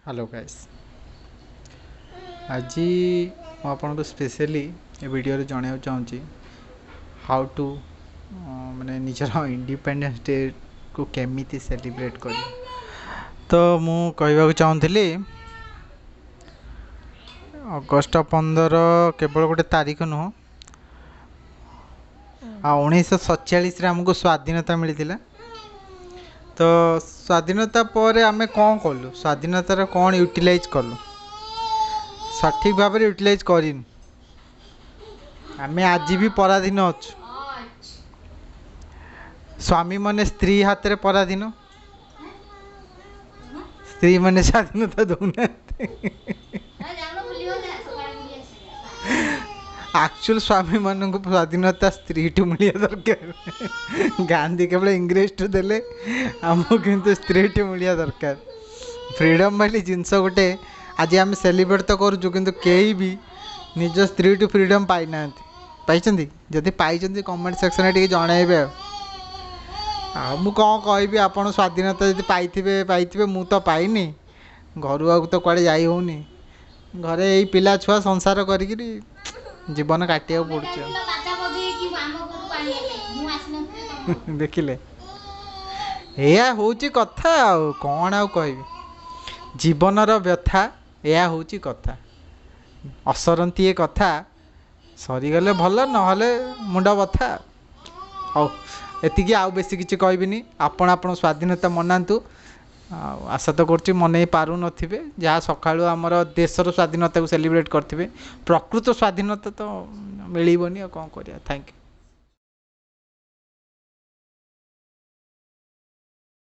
Hello guys, ଆଜି ମୁଁ ଆପଣଙ୍କୁ ସ୍ପେଶିଆଲି ଏ ଭିଡ଼ିଓରେ ଜଣାଇବାକୁ ଚାହୁଁଛି how to ମାନେ ନିଜର ଇଣ୍ଡିପେଣ୍ଡେନ୍ସ ଡେକୁ କେମିତି ସେଲିବ୍ରେଟ୍ କରିବେ। ତ ମୁଁ କହିବାକୁ ଚାହୁଁଥିଲି, ଅଗଷ୍ଟ 15 କେବଳ ଗୋଟେ ତାରିଖ ନୁହଁ, ଆଉ 1947ରେ ଆମକୁ ସ୍ୱାଧୀନତା ମିଳିଥିଲା। ତ ସ୍ୱାଧୀନତା ପରେ ଆମେ କ'ଣ କଲୁ? ସ୍ୱାଧୀନତାର କ'ଣ ୟୁଟିଲାଇଜ୍ କଲୁ? ସଠିକ୍ ଭାବରେ ୟୁଟିଲାଇଜ୍ କରିନୁ। ଆମେ ଆଜି ବି ପରାଧୀନ ଅଛୁ। ସ୍ୱାମୀମାନେ ସ୍ତ୍ରୀ ହାତରେ ପରାଧୀନ, ସ୍ତ୍ରୀମାନେ ସ୍ୱାଧୀନତା ଦେଉନାହାନ୍ତି। ଆକ୍ଚୁଆଲି ସ୍ୱାମୀମାନଙ୍କୁ ସ୍ୱାଧୀନତା ସ୍ତ୍ରୀଠୁ ମିଳିବା ଦରକାର। ଗାନ୍ଧୀ କେବଳ ଇଂରେଜଠୁ ଦେଲେ, ଆମକୁ କିନ୍ତୁ ସ୍ତ୍ରୀଠୁ ମିଳିବା ଦରକାର। ଫ୍ରିଡ଼ମ୍ ବୋଲି ଜିନିଷ ଗୋଟେ ଆଜି ଆମେ ସେଲିବ୍ରେଟ୍ ତ କରୁଛୁ, କିନ୍ତୁ କେହି ବି ନିଜ ସ୍ତ୍ରୀଠୁ ଫ୍ରିଡ଼ମ୍ ପାଇନାହାନ୍ତି। ପାଇଛନ୍ତି? ଯଦି ପାଇଛନ୍ତି, କମେଣ୍ଟ ସେକ୍ସନରେ ଟିକେ ଜଣାଇବେ। ଆଉ ମୁଁ କ'ଣ କହିବି, ଆପଣ ସ୍ୱାଧୀନତା ଯଦି ପାଇଥିବେ ପାଇଥିବେ, ମୁଁ ତ ପାଇନି। ଘରୁ ଆଉ ତ କୁଆଡ଼େ ଯାଇ ହେଉନି, ଘରେ ଏଇ ପିଲା ଛୁଆ ସଂସାର କରିକିରି ଜୀବନ କାଟିବାକୁ ପଡ଼ୁଛି। ଆଉ ଦେଖିଲେ, ଏଇଆ ହେଉଛି କଥା। ଆଉ କ'ଣ ଆଉ କହିବି? ଜୀବନର ବ୍ୟଥା ଏହା ହେଉଛି କଥା, ଅସରନ୍ତି ଏ କଥା ସରିଗଲେ ଭଲ, ନହେଲେ ମୁଣ୍ଡ ବଥା। ହଉ, ଏତିକି, ଆଉ ବେଶୀ କିଛି କହିବିନି। ଆପଣ ଆପଣ ସ୍ୱାଧୀନତା ମନାନ୍ତୁ, ଆଉ ଆଶା ତ କରୁଛି ମନେଇ ପାରୁନଥିବେ। ଯାହା ସକାଳୁ ଆମର ଦେଶର ସ୍ୱାଧୀନତାକୁ ସେଲିବ୍ରେଟ୍ କରିଥିବେ, ପ୍ରକୃତ ସ୍ୱାଧୀନତା ତ ମିଳିବନି, ଆଉ କ'ଣ କରିବା। Thank you.